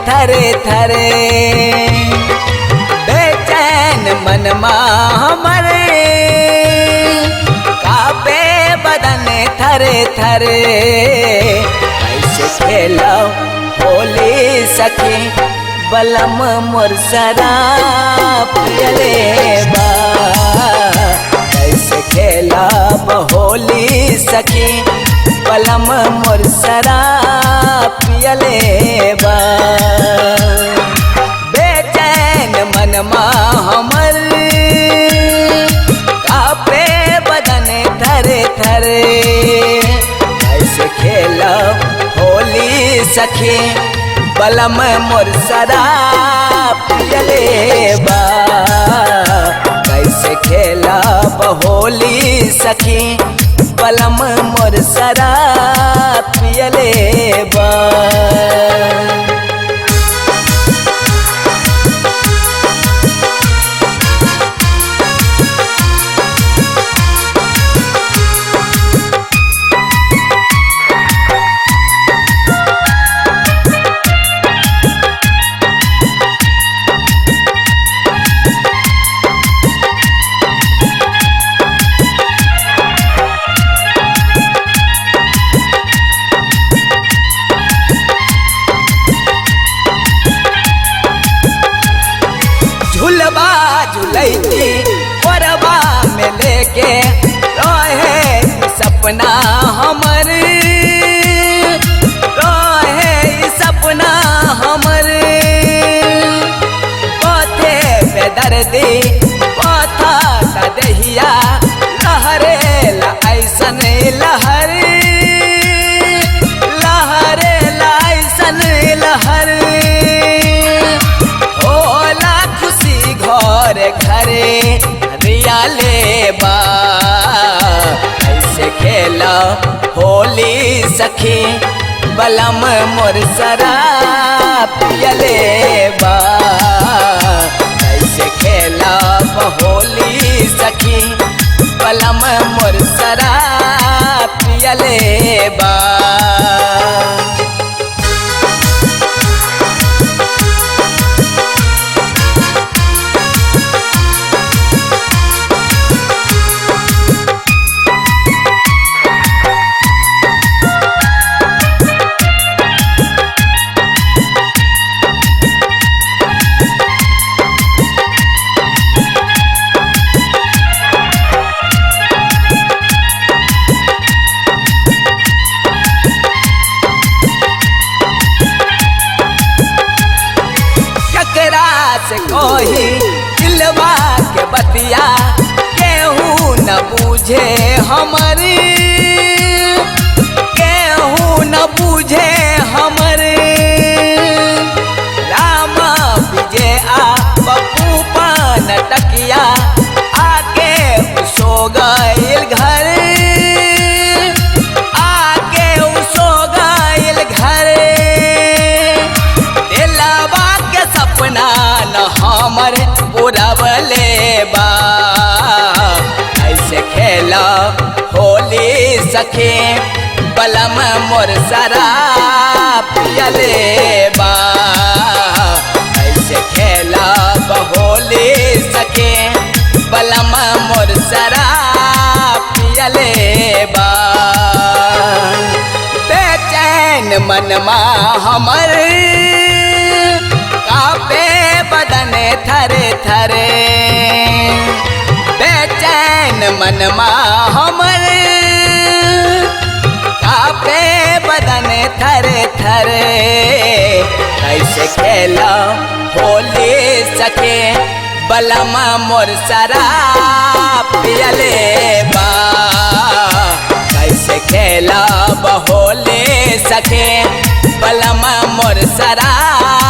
थरे थरे। बेचैन मनमा हमरे कापे बदन थरे थरे। कैसे खेलो होली सखी बलम मोर शराब पियले बा। कैसे खेलब होली सखी बलम मोर शराब पियले बा। बेचैन मनमा हमर कापे बदन थरे थरे। कैसे खेलब होली सखी बलम मोर शराब पियले बा। कैसे खेलब होली सखी बलम मोर शराब पियले बा। झुलबा झुलैती परबा में लेके रहे सपना हमर, रहे सपना हमर। पथे बेदर्दी पथा दहिया लहरे ला ऐसन लहर, लहरे ला ऐसन लहर। घर घरे रियाले बा। कैसे खेला होली सखी बलम मोर शराब पियले बा। कैसे खेला होली सखी बलम मोर शराब पियले बा। से कोही दिलवा के बतिया केहू न बूझे हमर, केहू न बूझे हमर। रामा विजय आ पप्पू पान टकिया आके सो गइल घर, आके सो गइल घर। दिलवा के सपना न हमर पुरवले बा। ऐसे खेला होली सखी बलम मोर शराब पियले बा। ऐसे खेला होली सखी बलम मोर शराब पियले बा। बेचैन मनमा हमर कापे बदन थरे थरे। बेचैन मनमा हमर कापे बदन थरे थरे। कैसे खेला होली सखी बलम मोर शराब पियले बा। कैसे खेला होली सखी बलम मोर शराब